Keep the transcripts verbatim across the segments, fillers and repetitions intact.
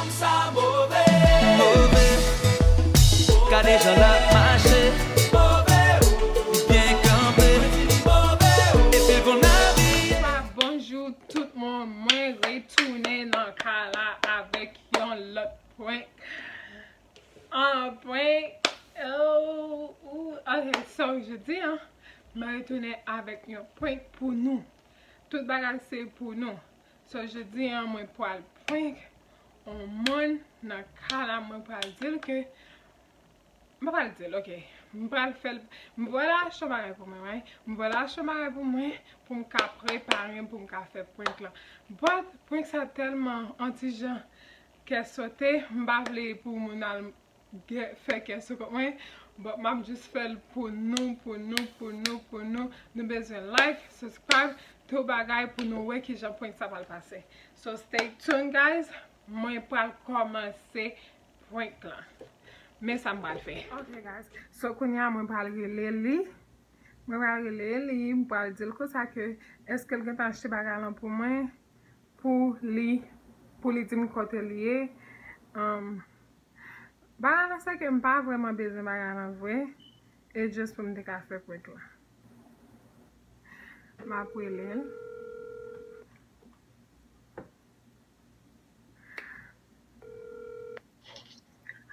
Sa move. Move. Gade jan l ap mache. Move. Li byen kanpe. Epi l konn abiye. Bonjou tout moun, mwen retounen nan kay la avèk yon lòt prank. An prank. Oh, oh, ok, so jodi a, mwen retounen avèk yon prank pou nou. Tout bagay se pou nou. So jodi a, mwen pral prank yon moun nan kay la, mwen pral di l ke, mwen pral di l, ok. Mwen pral fè l, mwen pral achte yon bagay pou mwen, right? Mwen pral achte yon bagay pou mwen, pou m ka prepare m, pou m ka fè prank lan. But prank sa tèlman yon ti jan kè sote, m pa vle pou moun al gen, fè kè sou kont mwen. But m ap just fè l pou nou, pou nou, pou nou, pou nou. Nou bezwen like, subscribe, tout bagay pou nou wè kijan prank sa pral pase. So stay tuned, guys. Mwen pral kòmanse prank lan. Men sa m pral fè. Ok, guys. So kounye a mwen pral rele li. Mwen pral rele li, mwen pral di l konsa ke èske l gentan achte bagay lan pou mwen, pou li, pou li di m kote li ye. Um, bagay lan se ke m pa vrèman bezwen bagay lan vre, e just pou m te ka fè prank lan. M ap rele l.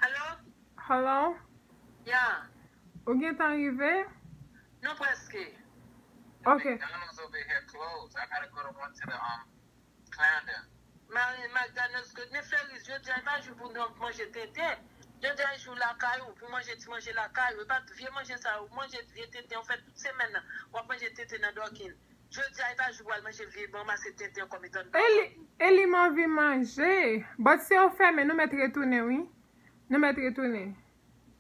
Hello? Hello? Yeah. Ou gentan rive? Nou prèske. Ok. The McDonald's over here closed. I gotta go to one to the, um, Clarendon. Mari McDonald's good. Men Ferris, jodi a e pa jou pou nou manje tenten. Jodi a e jou lakay ou, pou manje ti manje lakay ou. E pa vye manje sa ou manje vye tenten ou fè tout semèn nan. W ap manje tenten nan dòkin. Jodi a e pa jou pou al manje vye ranmase tenten ankò met anndan. E li, e li m anvi manje. But si yo fèmen, nou mèt retounen, wi. Nou mèt retounen.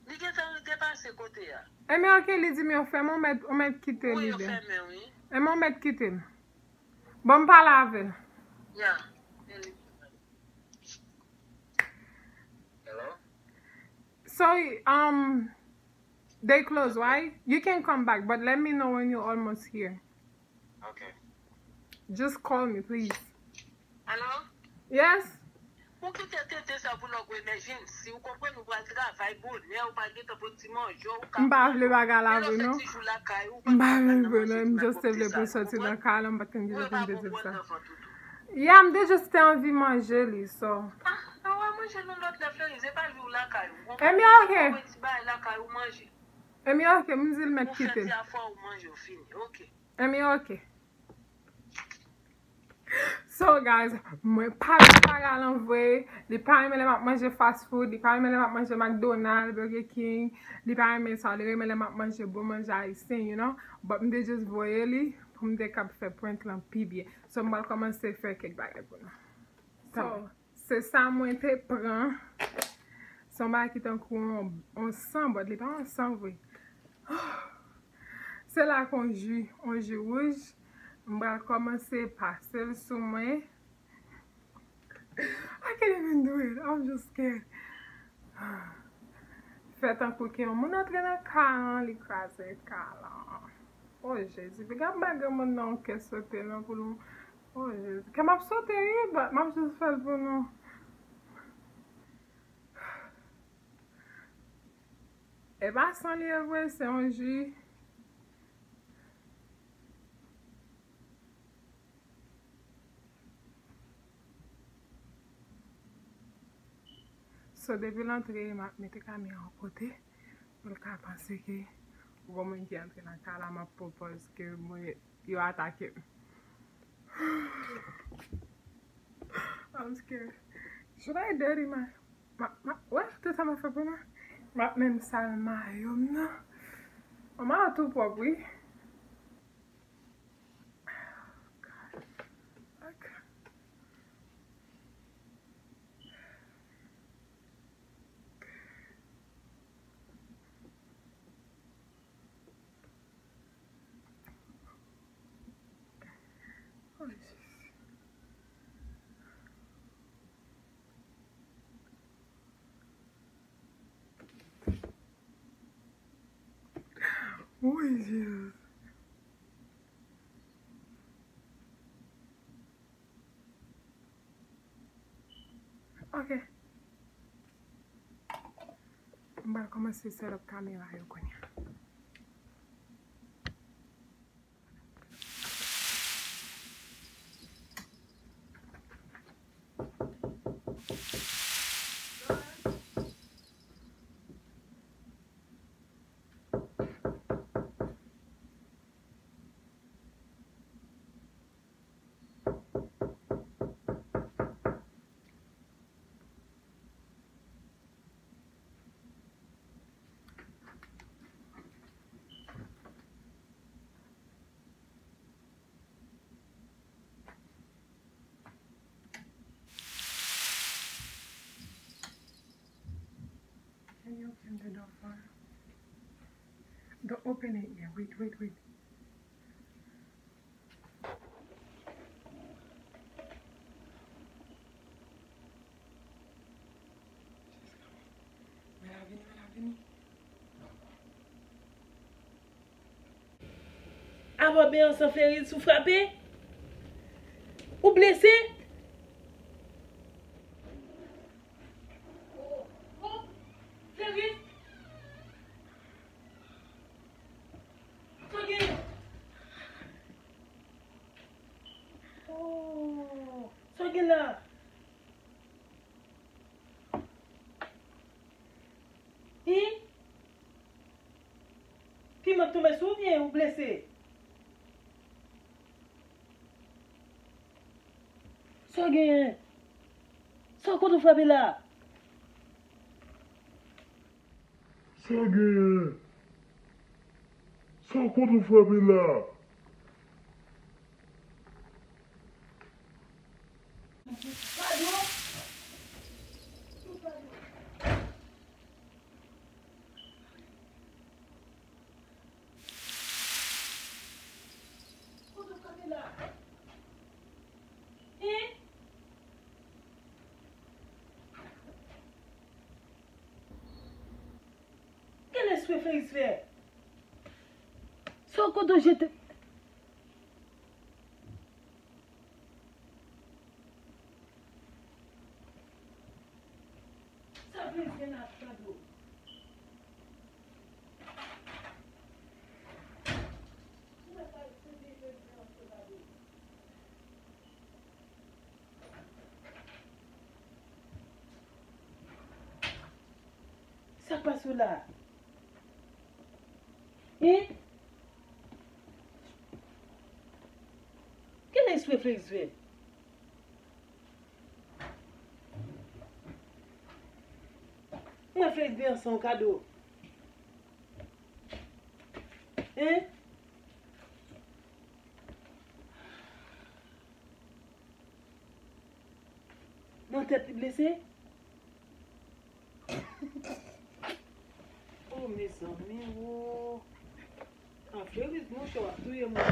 Li gentan depase kote a. Enben, ok, li di m yo fèmen, ou mèt, ou mèt kite li. Wi, yo fèmen, wi. Enben, ou mèt kite m. Bon, m pale avè l. Yeah. Hello? So, um, they close, right? You can come back, but let me know when you're almost here. Okay. Just call me, please. Hello? Yes? Ou kite tenten sa pou lòk emergency. Ou konprann, ou pral travay bonè, ou pa gentan pot ti manje, ou ka. M pa vle bagay la vre non. M pa vle vre non, m just te vle pou soti nan kay la, m pa t konn ki jan pou m te di l sa. Yeah, m te just te anvi manje li, so. Ah, ah, w a manje nou lòt lè, Fleury, se pa jou lakay ou. Enben, ok. Ou ti bay lakay ou manje. Enben, ok, m di l mèt kite l. Ou fè ti afè ou manje, ou fini, ok. Enben, ok. So, guys, mwen pa vle bagay lan vre. Li pa renmen lè m ap manje fast food. Li pa renmen lè m ap manje McDonald's, Burger King. Li pa renmen sa. Li renmen lè m ap manje bon manje ayisyen, you know. But m te just voye li pou m te kab fè prank lan pi byen. So, m pral kòmanse fè kèk bagay pou nou. So, se sa mwen te pran. Se yon bagay ki tankou yon, yon san, but li pa yon san vre. Se la k yon ji, yon ji wouj. M pral kòmanse pase l sou mwen. I can't even do it. I'm just scared. Fè tankou ke yon moun antre nan kay lan, li kraze kay lan. Oh, Jezi, piga m pa gen moun nan yon kè sote non pou nou. Oh, Jezi. Kè m ap sote, wi, but m ap just fè l pou nou. E pa san li ye vre, se yon ji. So, depi l antre, m ap mete kamera yon kote pou l ka panse ke gon moun ki antre nan kay la, m ap pran pòz ke mwen, yo atake m. I'm scared. Should I dirty my, my, my, what? Tout sa m ap fè pou nou? M ap menm sal mayo m nan. Yon mayo tou pwòp, wi. Oh, God. Fuck. Oh, Jesus. Oh, Jesus. Ok. M pral kòmanse set up kamera yo kounye a. Can you open the door for her? Don't open it yet. Wait, wait, wait. She's coming. Mwen la vini, mwen la vini. Avè w byen ansanm Fleris, ou frape? Ou blese? Fleris? Sa w gen? Oh, sa w gen la? Hi? Piman tonbe sou ou byen ou blese? Sa w genyen? Sa w kote w frape la? Sa w genyen? Sa w kote w frape la? Kote w frape la? Hein? Ki lespri Fleris fè? Sa w kote w jete? Sa Fleris gen la, Fado? Sa k pase w la? Hein? Ki lespri Fleris fè? Mwen Fleris byen ansanm Kado. Hein? Nan tèt li blese? Oh, mezanmi, oh. A, Fleris, monchè, w ap touye mwen.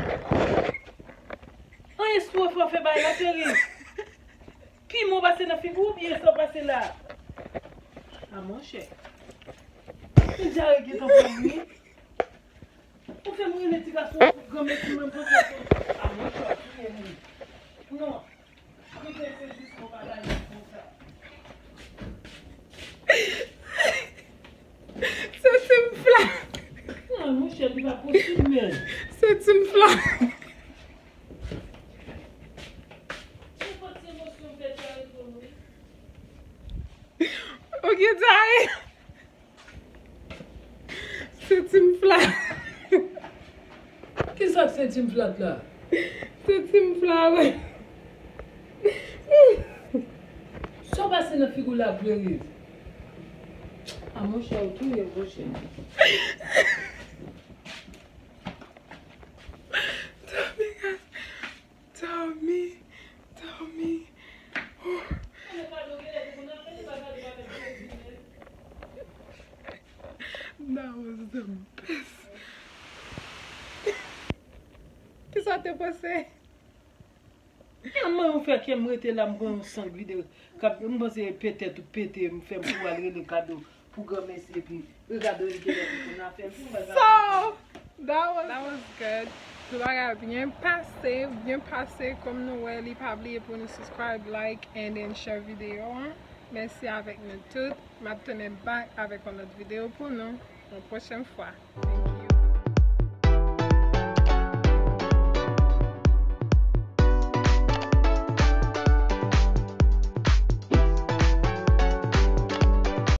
Anyen sou w fè bagay la, Fleris. Piman w pase nan figi w oubyen sa w pase la? A, monchè. Yon dyare gentan pran m, wi. Ou fè m rele ti gason granmèt mwen, m panse se, a, monchè, w ap touye m, wi. Non. Kite sezisman bagay la konsa. Se Tim Fla. Non, monchè, li pa posib, men. Se Tim Fla. Nenpòt ti emosyon m fè dyare pran m, wi. Ok, dyare. Se Tim Fla. Kisa k se Tim Fla la? Se Tim Fla, wi. Sa w pase nan figi w la, Fleris? A, monchè, w touye m, monchè. Tell me, guys. Tell me, tell me. Oh. That was the best. Kisa w te panse? Kèlman ou fè kè m rete la, m pran yon sang vide. Kab, m panse petèt ou pete, m fè m pou al rele Kado. Pou granmesi epi regade Olivier lè pou n a fè l pou mwen. So, that was, that was good. Tout bagay byen pase, byen pase. Kòm nou wè, li pa bliye pou nou subscribe, like, and then share video an. Mèsi avèk nou tout. M ap tounen back avèk yon lòt videyo pou nou yon pwochèn fwa.